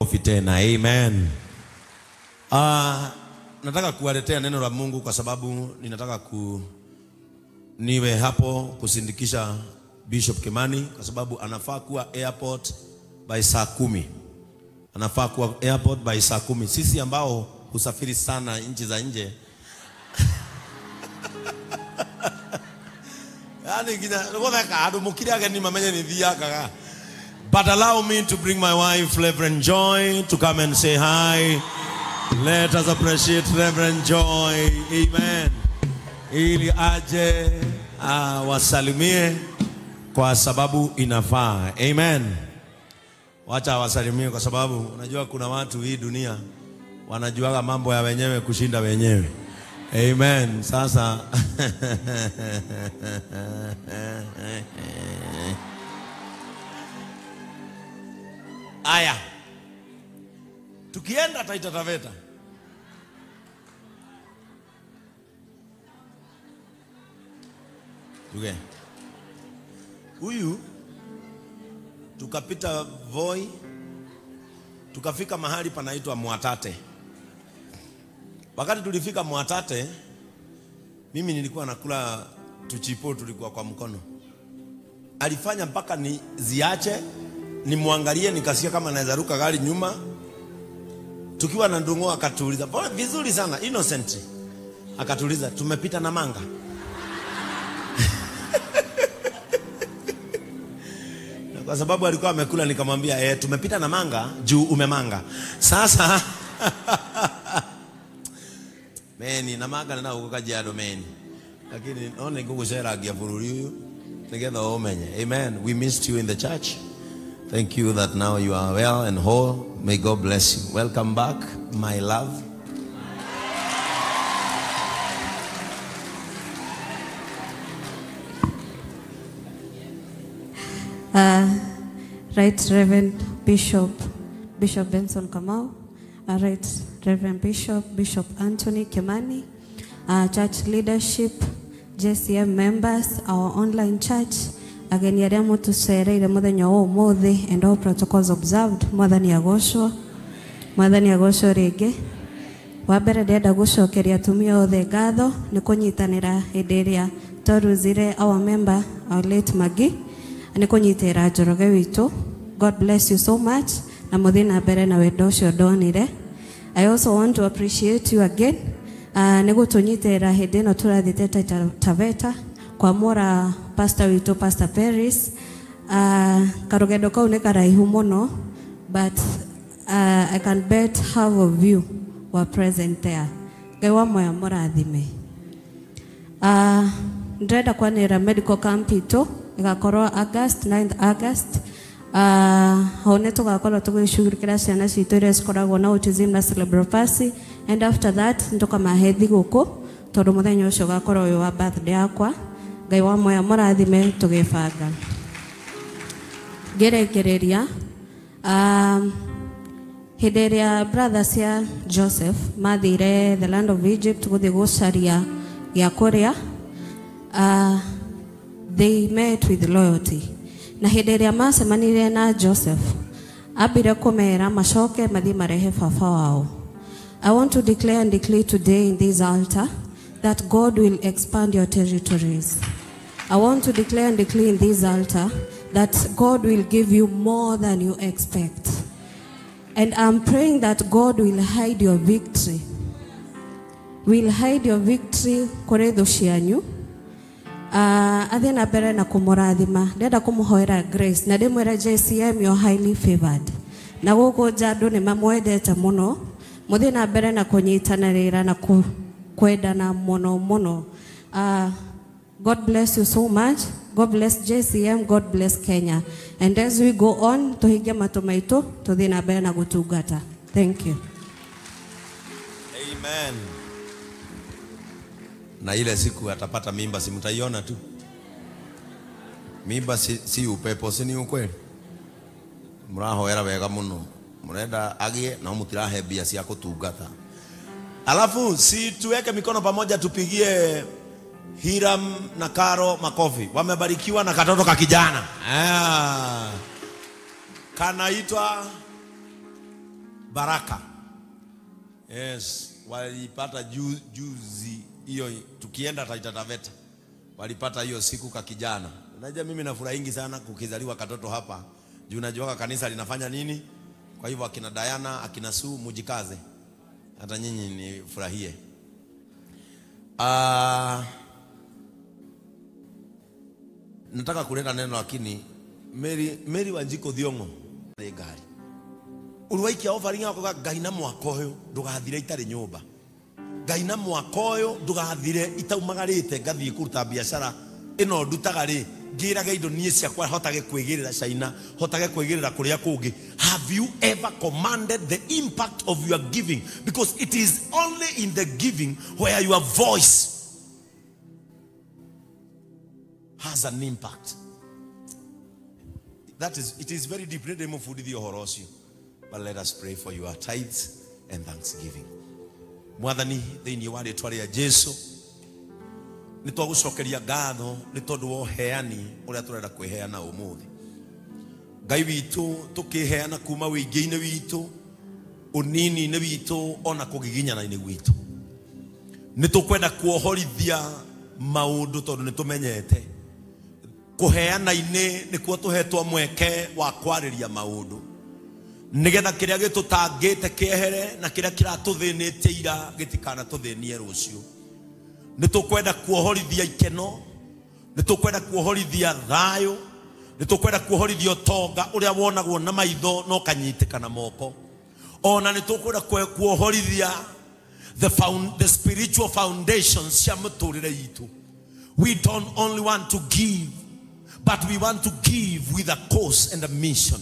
Makofi tena. Amen. Nataka kuwaletea neno la Mungu kwa sababu ninataka niwe hapo kusindikisha Bishop Kimani kwa sababu anafaa kuwa airport by saa 10. Anafaa kuwa airport by saa 10. Sisi ambao husafiri sana nchi za nje. Yani but allow me to bring my wife, Reverend Joy, to come and say hi. Let us appreciate Reverend Joy. Amen. Ili aje wasalimie kwa sababu inafaa. Amen. Wacha wasalimie kwa sababu unajua kuna watu hii dunia wanajuaga mambo ya wenyewe kushinda wenyewe. Amen. Sasa aya, tukienda Taita Taveta, okay, huyu tukapita Voi, tukafika mahali panaitwa Mwatate. Wakati tulifika Mwatate, mimi nilikuwa nakula tuchipo, tulikuwa kwa mkono. Alifanya mpaka ni ziache, nimuangalie, nikasikia kama naweza ruka gari nyuma. Tukiwa na Ndung'u akatuuliza, vizuri sana, innocent. Akatuuliza, tumepita na manga? Na kwa sababu alikuwa amekula, nikamwambia, tumepita na manga, juu umemanga. Sasa meni na manga na uko Kajiado meni. Lakini one nguguceragia bururi uyu nigetha umenye. Amen. We missed you in the church. Thank you that now you are well and whole. May God bless you. Welcome back, my love. Right Reverend Bishop, Bishop Benson Kamau, Right Reverend Bishop, Bishop Anthony Kimani, church leadership, JCM members, our online church, ageni arĩa mũtũcereire mũthenya wa ũmũthĩ, and all protocols observed. Mwathani agocwo, Mwathani agocwo rĩngĩ. Wa mbere ndĩrenda gũcokeria atumia othe ngatho nĩ kũnyitanĩra hĩndĩ ĩrĩa twaruzire our member, our late Maggie, nĩ kũnyitĩra Njoroge witũ. God bless you so much na mũthiĩ na mbere na wendo ũcio ndonire. I also want to appreciate you again nĩ gũtũnyitĩra hĩndĩ ĩno tũrathiĩte Taita Taveta kwamũra pastor witũ, Pastor Paris. Karugendo kau nĩ karaihu mũno, but I can bet half of you were present there. Ngai wa moya mũrathime. Ndĩrenda kwanĩrĩra medical camp itũ ĩgakorwo August 9th August. Hau nĩ tũgakorwo tũgĩcugurĩkĩra ciana citũ iria cikoragwo na autism na cerebral palsy, and after that nĩtũkamahe thigũkũ tondũ mũthenya ũcio ũgakorwo wĩ wa birthday yakwa. Ngai wa moya mũrathime tũgĩbanga. Ngĩrĩkĩrĩria, hĩndĩ ĩrĩa brothers ya Joseph mathire the land of Egypt gũthiĩ gũcaria gĩa kũrĩa, they met with loyalty. Na hĩndĩ ĩrĩa macemanirie na Joseph, ambire kũmera macoke mathiĩ marehe baba wao. I want to declare and declare today in this altar that God will expand your territories. I want to declare and declare in this altar that God will give you more than you expect. And I'm praying that God will hide your victory. Will hide your victory kũrĩ thũ cianyu. Athiĩ na mbere na kũmũrathima. Ndĩrenda kũmũhoera grace na ndĩmwĩre JCM, you're highly favored. Na gũkũ nja andũ nĩ mamwendete mũno. Mũthiĩ na mbere na kũnyitanĩra na kwendana mũno mũno. God bless you so much. God bless JCM. God bless Kenya. And as we go on, tuhingie matũ maitũ, tuthiĩ na mbere na gũtungata. Thank you. Amen. Na ile siku atapata mimba, si mtaiona tu. Mimba si upepo, si ni ukweli. Murahoera wega muno. Murenda agie na mutirahe mbia cia kutungata. Alafu si tuweke mikono pamoja tupigie Hiram na Karo makofi. Wamebarikiwa na katoto ka kijana. Kanaitwa Baraka. Yes, walipata juzi hiyo tukienda Taita Taveta. Walipata hiyo siku ka kijana. Unajua mimi nafurahingi sana kukizaliwa katoto hapa. Juu unajua kanisa linafanya nini? Kwa hivyo akina Diana, akina Sue mujikaze. Hata nyinyi ni furahie. Nataka kuleta neno lakini Mary Wanjiko Thiongo ngari. Uruwaikia offering yako Ngai na mwaka ũyũ ndũgathire itarĩ nyũmba. Ngai na mwaka ũyũ ndũgathire itaumagarĩte ngathiĩ kũruta biacara ĩno ndutaga rĩ ngĩraga indo niĩ ciakwa hotage kwĩgĩrĩra China, hotage kwĩgĩrĩra kũrĩa kũngĩ. Have you ever commanded the impact of your giving? Because it is only in the giving where your voice has an impact. That is, it is very deep. But let us pray for your tithes and thanksgiving. Mwathani thĩinĩ wa rĩĩtwa rĩa Jesu nĩ twagũcokeria ngatho nĩ tondũ wa ũheani ũrĩa tũrenda kwĩheana ũmũthĩ. Ngai witũ tũkĩheana kuma wĩingĩ-inĩ witũ, ũnini-inĩ witũ, ona kũgiginyana-inĩ gwitũ. Nĩ tũkwenda kuohorithia maũndũ tondũ nĩ tũmenyete kũheana-inĩ nĩkuo tũhetwo mweke wa kwarĩria maũndũ nĩgetha kĩrĩa gĩtũtangĩte kĩehere na kĩrĩa kĩratũthĩnĩtie ira gĩtikanatũthĩnie rũciũ. Nĩ tũkwenda kuohorithia ikeno, nĩ tũkwenda kuohorithia thayũ, nĩ tũkwenda kuohorithia ũtonga ũrĩa wonagwo na maitho no kanyitĩka na moko. Ona nĩ tũkwenda kuohorithia the spiritual foundations cia mũtũrĩre itũ. We don't only want to give, but we want to give with a cause and a mission.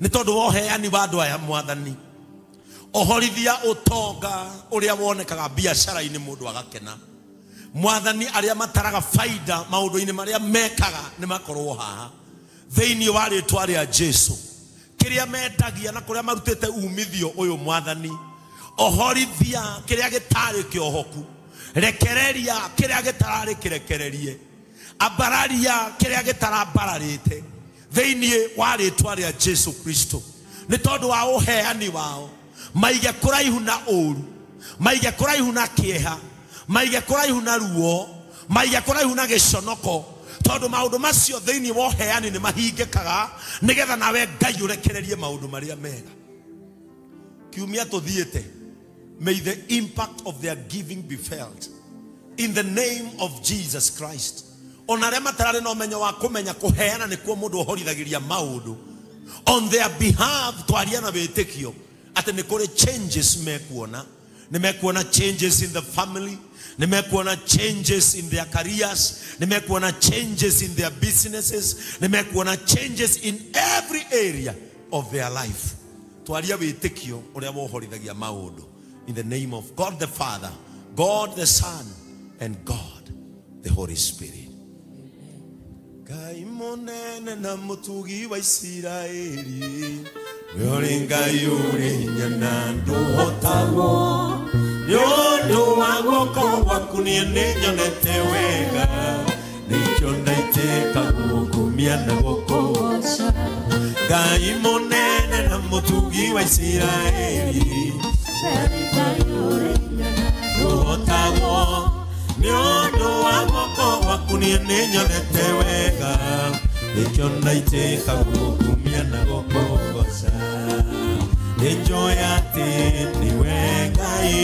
Nĩ tondũ wa ũheani wa andũ aya Mwathani, ohorithia ũtonga ũrĩa wonekaga biacara-inĩ mũndũ agakena. Mwathani arĩa mataraga faida maũndũ-inĩ marĩa mekaga nĩ makorwo haha thĩinĩ wa rĩĩtwa rĩa Jesu. Kĩrĩa mendagia na kũrĩa marutĩte umithio ũyũ Mwathani, ohorithia kĩrĩa gĩtarĩ kĩohoku, rekereria kĩrĩa gĩtararĩ kĩrekererie, ambararia kĩrĩa gĩtarambararĩte thĩinĩ wa rĩĩtwa rĩa Jesu Kristo. Nĩ tondũ wa ũheani wao maige kũraihu na ũru, maige kũraihu na kĩeha, maige kũraihu na ruo, maige kũraihu na gĩconoko, tondũ maũndũ macio thĩinĩ wa ũheani nĩ mahingĩkaga nĩgetha nawe Ngai ũrekererie maũndũ marĩa mega. Kiumia tũthiĩte, may the impact of their giving be felt in the name of Jesus Christ. Ona arĩa matararĩ na ũmenyo wa kũmenya kũheana nĩkuo mũndũ ũhorithagiria maũndũ, on their behalf twaria na wĩtĩkio atĩ nĩ kũrĩ changes mekuona. Nĩ mekuona changes in the family, nĩ mekuona changes in their careers, nĩ mekuona changes in their businesses, nĩ mekuona changes in every area of their life. Twaria wĩtĩkio ũrĩa wohorithagia maũndũ in the name of God the Father, God the Son, and God the Holy Spirit. Ngai mũnene na mũtugi wa Isiraeli, we ũrĩ Ngai ũrĩ hinya na ndũhotagwo, nĩ ũndũ wa guoko gwaku niĩ nĩnyonete wega, nĩkĩo ndaitĩka gũkumia na gũkũgoca. Ngai mũnene na mũtugi wa Isiraeli, ndũhotagwo, nĩ ũndũ wa guoko gwaku niĩ nĩnyonete wega, nĩkĩo ndaitĩka gũkumia na gũkũgoca. Nĩnjũĩ atĩ nĩwe Ngai,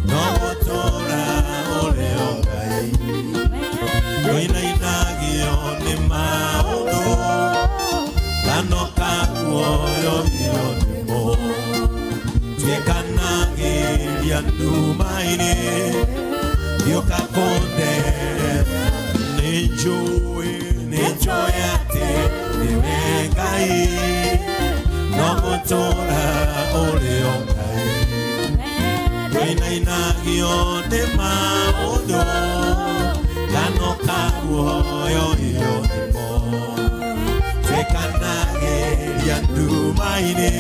no gũtũũra ũrĩ o Ngai, ndũinainagio nĩ maũndũ, nganoka kuoyo nĩmo, tuĩkanagĩria nduma-inĩ, gĩũka kũndere. Nĩnjũĩ atĩ nĩwe Ngai, no gũtũũra ũrĩ o Ngai, ndũinainagio nĩ maũndũ, nganoka kuoyo nĩmo, tuĩkanagĩria nduma-inĩ,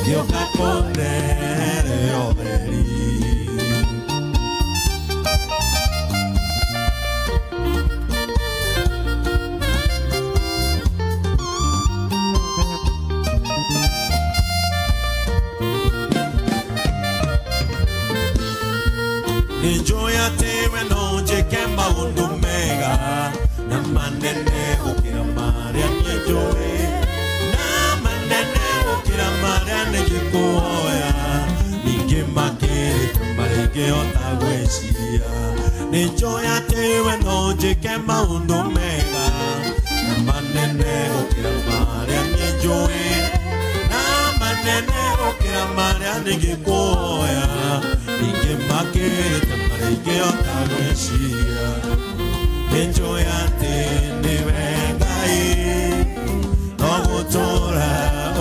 gĩũka kũndere ũtheri. Nĩnjũĩ atĩ we no njĩke maũndũ mega na manene gũkĩra marĩa niĩ njũĩ, na manene gũkĩra marĩa nĩngĩkũhoya, ningĩ makĩrĩte marĩa ingĩhota gwĩciria. Nĩnjũĩ atĩ we no njĩke maũndũ mega na manene gũkĩra marĩa niĩ njũĩ, na manene gũkĩra marĩa nĩngĩkũhoya, ningĩ makĩrĩte marĩa ingĩhota gwĩciria. Nĩnjũĩ atĩ nĩwe Ngai, no gũtũũra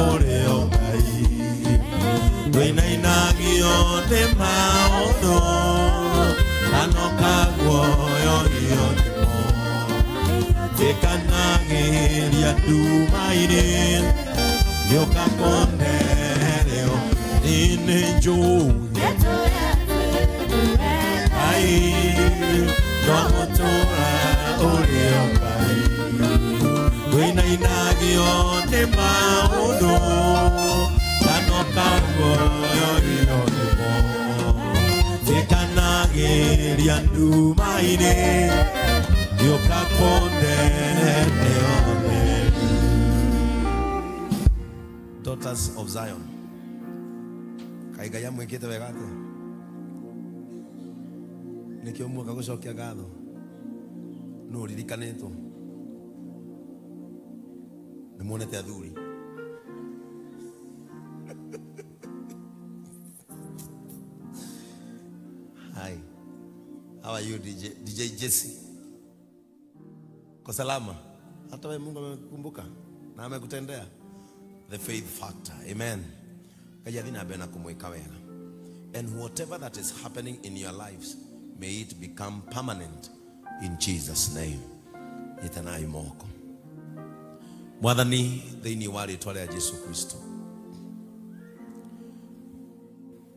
ũrĩ o Ngai. Ndũinainagio nĩ maũndũ, na no kaguoyohio nĩmo. Njĩkanagĩria nduma-inĩ, gĩũka kũndehereo, nĩnjũĩ Ngai, no gũtũũra ũrĩ o Ngai. Ndũinainagio nĩ maũndũ, na no kaguoyohio nĩmo. Njĩkanagĩria nduma-inĩ, gĩũka kũndehereo. Daughters of Zion, kaĩ Ngai amwĩkĩte wega atĩa? Nĩkĩo muoka gũcokia ngatho? Nũ ũririkanĩtwo? Nĩ muonete athuri? Hi, how are you DJ, DJ Jesse? Kwa salama? Hata wewe Mungu amekukumbuka na amekutendea. The faith factor. Amen. Ngai athi na mbere na kũmwĩka wega. And whatever that is happening in your lives, may it become permanent in Jesus' name. Nyitanai moko. Mwathani, thĩinĩ wa rĩtwa rĩa Jesu Kristo,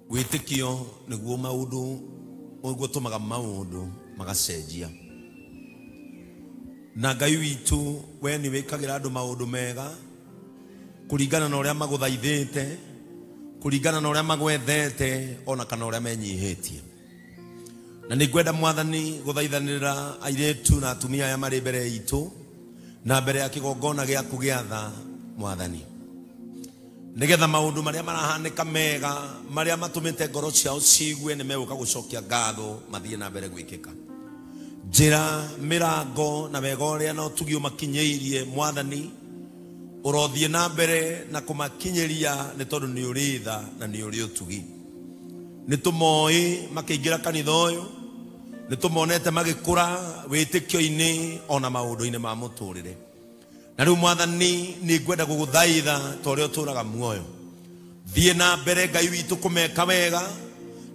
wĩtĩkio nĩguo maũndũ, nĩguo ũtũmaga maũndũ magacenjia. Na Ngai witũ, we nĩ wĩkagĩra andũ maũndũ mega kũringana na ũrĩa magũthaithĩte, kũringana na ũrĩa magwethete, ona kana ũrĩa menyihĩtie. Na nĩ ngwenda Mwathani gũthaithanĩra airĩtu na atumia aya marĩ mbere itũ na mbere ya kĩgongona gĩaku gĩa tha, Mwathani, nĩgetha maũndũ marĩa marahanĩka mega, marĩa matũmĩte ngoro ciao ciigue nĩ megũka gũcokia ngatho, mathiĩ na mbere gwĩkĩka. Njĩra, mĩrango na wega ũrĩa na ũtugi ũmakinyĩirie, Mwathani, ũrothiĩ na mbere na kũmakinyĩria, nĩ tondũ nĩ ũrĩ tha na nĩ ũrĩ ũtugi. Nĩ tũmoĩ makĩingĩra kanitha ũyũ, nĩ tũmonete magĩkũra wĩtĩkio-inĩ ona maũndũ-inĩ ma mũtũrĩre. Na rĩu Mwathani, nĩ ngwenda gũgũthaitha ta ũrĩa ũtũũraga muoyo, thiĩ na mbere Ngai witũ kũmeka wega,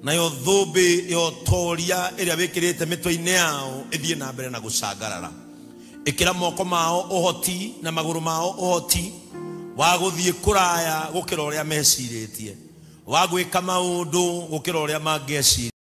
nayo thũmbĩ ya ũtoria ĩrĩa wĩkĩrĩte mĩtwe-inĩ yao ĩthiĩ na mbere na gũcangarara. Ĩkĩra moko mao ũhoti na magũrũ mao ũhoti wa gũthiĩ kũraya gũkĩra ũrĩa mecirĩtie, wa gwĩka maũndũ gũkĩra ũrĩa mangĩeciria.